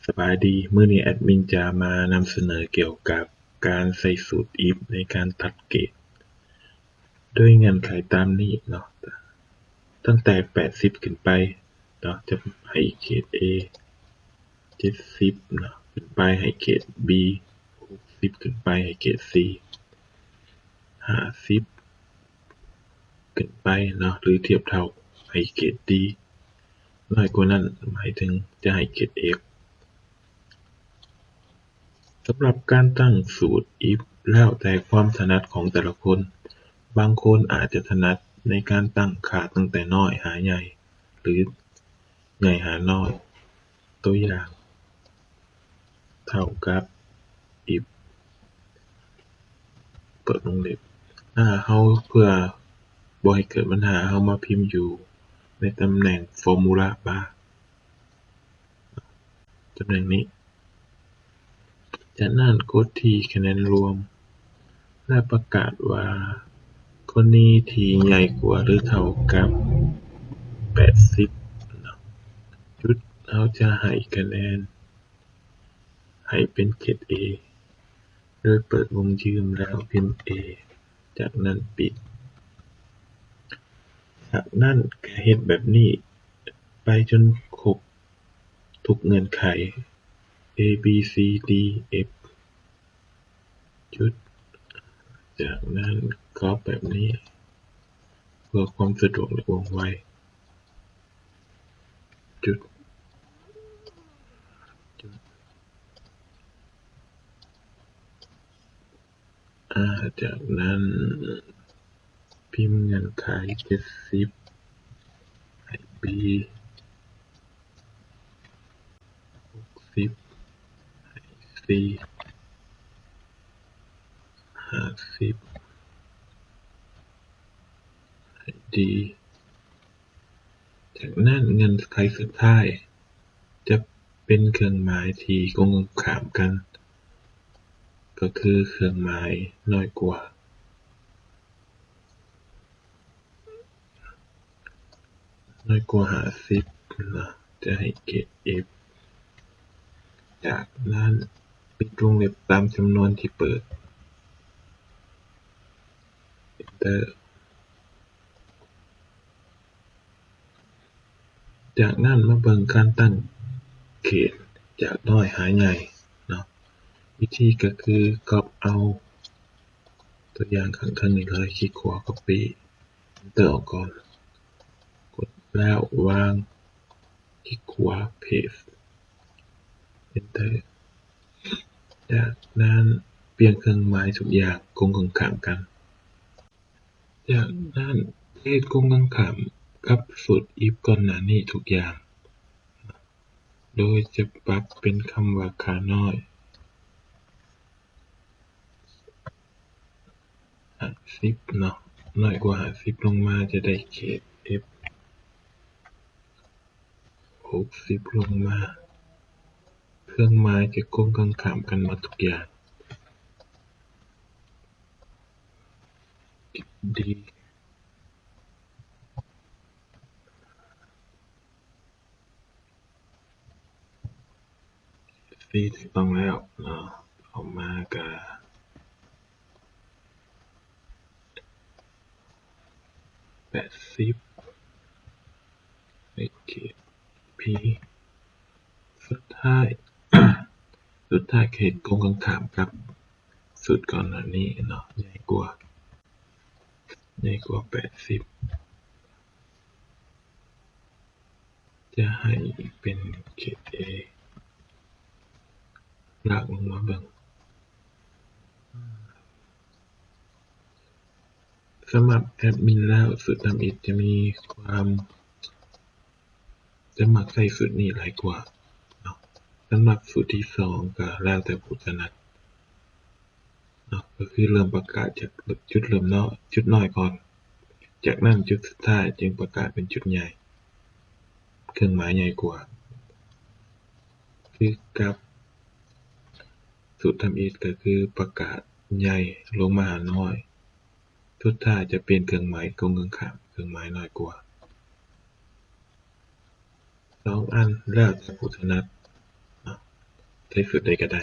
ສະບາຍດີ, ມື້ນີ້ແອດມິນຈະມານຳສະເໜີກ່ຽວກັບການໃຊ້ສູດ if ໃນການຕັດເກດ ໂດຍເງື່ອນໄຂຕາມນີ້ເນາະ, ຕັ້ງແຕ່ແປດສິບຂຶ້ນໄປເນາະ ຈະໃຫ້ເກດ A, ເຈັດສິບເນາະ ຂຶ້ນໄປໃຫ້ເກດ B, ຫົກສິບຂຶ້ນໄປໃຫ້ເກດ C, ຫ້າສິບຂຶ້ນໄປເນາະ ຫຼືທຽບເທົ່າໃຫ້ເກດ D, ນ້ອຍກວ່ານັ້ນໝາຍເຖິງຈະໃຫ້ເກດ F. ສຳລັບການຕັ້ງສູດ if ແລ້ວແຕ່ຄວາມຖະໜັດຂອງແຕ່ລະຄົນ, ບາງຄົນອາດຈະຖະໜັດໃນການຕັ້ງຄ່າຕັ້ງແຕ່ນ້ອຍຫາໃຫຍ່ ຫຼືໃຫຍ່ຫານ້ອຍ. ຕົວຢ່າງ ເທົ່າກັບ if ເປີດວົງເລັບ ຖ້າເຮົາ ເພື່ອບໍ່ໃຫ້ເກີດບັນຫາ ເຮົາມາພິມຢູ່ໃນຕຳແໜ່ງ formula bar ຕຳແໜ່ງນີ້. ຈາກນັ້ນກົດທີ່ຄະແນນລວມ ແລະ ປະກາດວ່າ ກໍລະນີທີ່ໃຫຍ່ກວ່າ ຫຼື ເທົ່າກັບ ແປດສິບເນາະ ຈຸດ ເຮົາຈະໃຫ້ຄະແນນ ໃຫ້ເປັນເກດ A ໂດຍເປີດວົງຢືມແລ້ວພິມ A ຈາກນັ້ນປິດ. ຈາກນັ້ນກະເຮັດແບບນີ້ໄປຈົນຄົບທຸກເງື່ອນໄຂ A B C D F ຈຸດ. ຈາກນັ້ນກອບແບບນີ້ ເພື່ອຄວາມສະດວກ ແລະ ວ່ອງໄວ. ຈຸດ ຈຸດ ອາ ຈາກນັ້ນພິມເງື່ອນໄຂ ເຈັດສິບ ໃຫ້ B, ຫົກສິບ ໃຫ້ C, ຫ້າສິບ ໃຫ້ D. ຈາກນັ້ນເງື່ອນໄຂສຸດທ້າຍຈະເປັນເຄື່ອງໝາຍທີ່ກົງກັນຂ້າມກັນ ກໍຄືເຄື່ອງໝາຍນ້ອຍກວ່າ ນ້ອຍກວ່າຫ້າສິບເນາະ ຈະໃຫ້ເກດ F. ຈາກນັ້ນປິດວົງເລັບຕາມຈຳນວນທີ່ເປີດ Enter. ຈາກນັ້ນມາເບິ່ງການຕັ້ງເກດຈາກນ້ອຍຫາໃຫຍ່ເນາະ. ວິທີກໍຄືກັອບເອົາຕົວຢ່າງຂ້າງເທິງນີ້ເລີຍ, ຄລິກຂວາ Copy, Enter ອອກກ່ອນ, ກົດແລ້ວວາງ, ຄລິກຂວາ Paste, Enter. ຈາກນັ້ນປ່ຽນເຄື່ອງໝາຍທຸກຢ່າງກົງກັນຂ້າມກັນ. ຈາກນັ້ນເຮັດກົງກັນຂ້າມກັບສູດ if ກ່ອນໜ້ານີ້ທຸກຢ່າງ, ໂດຍຈະປັບເປັນຄຳວ່າຄ່ານ້ອຍ ຫ້າສິບເນາະ, ນ້ອຍກວ່າຫ້າສິບລົງມາຈະໄດ້ເກດ F, ຫົກສິບລົງມາ ເຄື່ອງໝາຍຈະກົງກັນຂ້າມກັນໝົດທຸກຢ່າງ. ດີ ຊີຖືກຕ້ອງແລ້ວເນາະ, ອອກມາກະແປດສິບ ໂອເຄ ພີ ສຸດທ້າຍ ສຸດທ້າຍກະເຮັດກົງກັນຂ້າມກັບສູດກ່ອນໜ້ານີ້ເນາະ, ໃຫຍ່ກວ່າ ໃຫຍ່ກວ່າແປດສິບ ຈະໃຫ້ເປັນເກດ A ລາກລົງມາເບິ່ງ. ສຳລັບແອດມິນແລ້ວ ສູດທຳອິດຈະມີຄວາມ ຈະມັກໃຊ້ສູດນີ້ຫຼາຍກວ່າເນາະ. ສຳລັບສູດທີສອງກະແລ້ວແຕ່ຜູ້ຖະໜັດເນາະ, ກໍຄືເລີ່ມປະກາດຈາກຈຸດເລີ່ມນ້ອຍ ຈຸດນ້ອຍກ່ອນ, ຈາກນັ້ນຈຸດສຸດທ້າຍຈຶ່ງປະກາດເປັນຈຸດໃຫຍ່ ເຄື່ອງໝາຍໃຫຍ່ກວ່າ. ຄືກັບສູດທຳອິດກໍຄືປະກາດໃຫຍ່ລົງມາຫານ້ອຍ. ສຸດທ້າຍຈະປ່ຽນເຄື່ອງໝາຍກົງກັນຂ້າມ, ເຄື່ອງໝາຍນ້ອຍກວ່າ. ສອງອັນແລ້ວແຕ່ຜູ້ຖະໜັດເນາະ. ໄດ້ຄືໃດກໍໄດ້.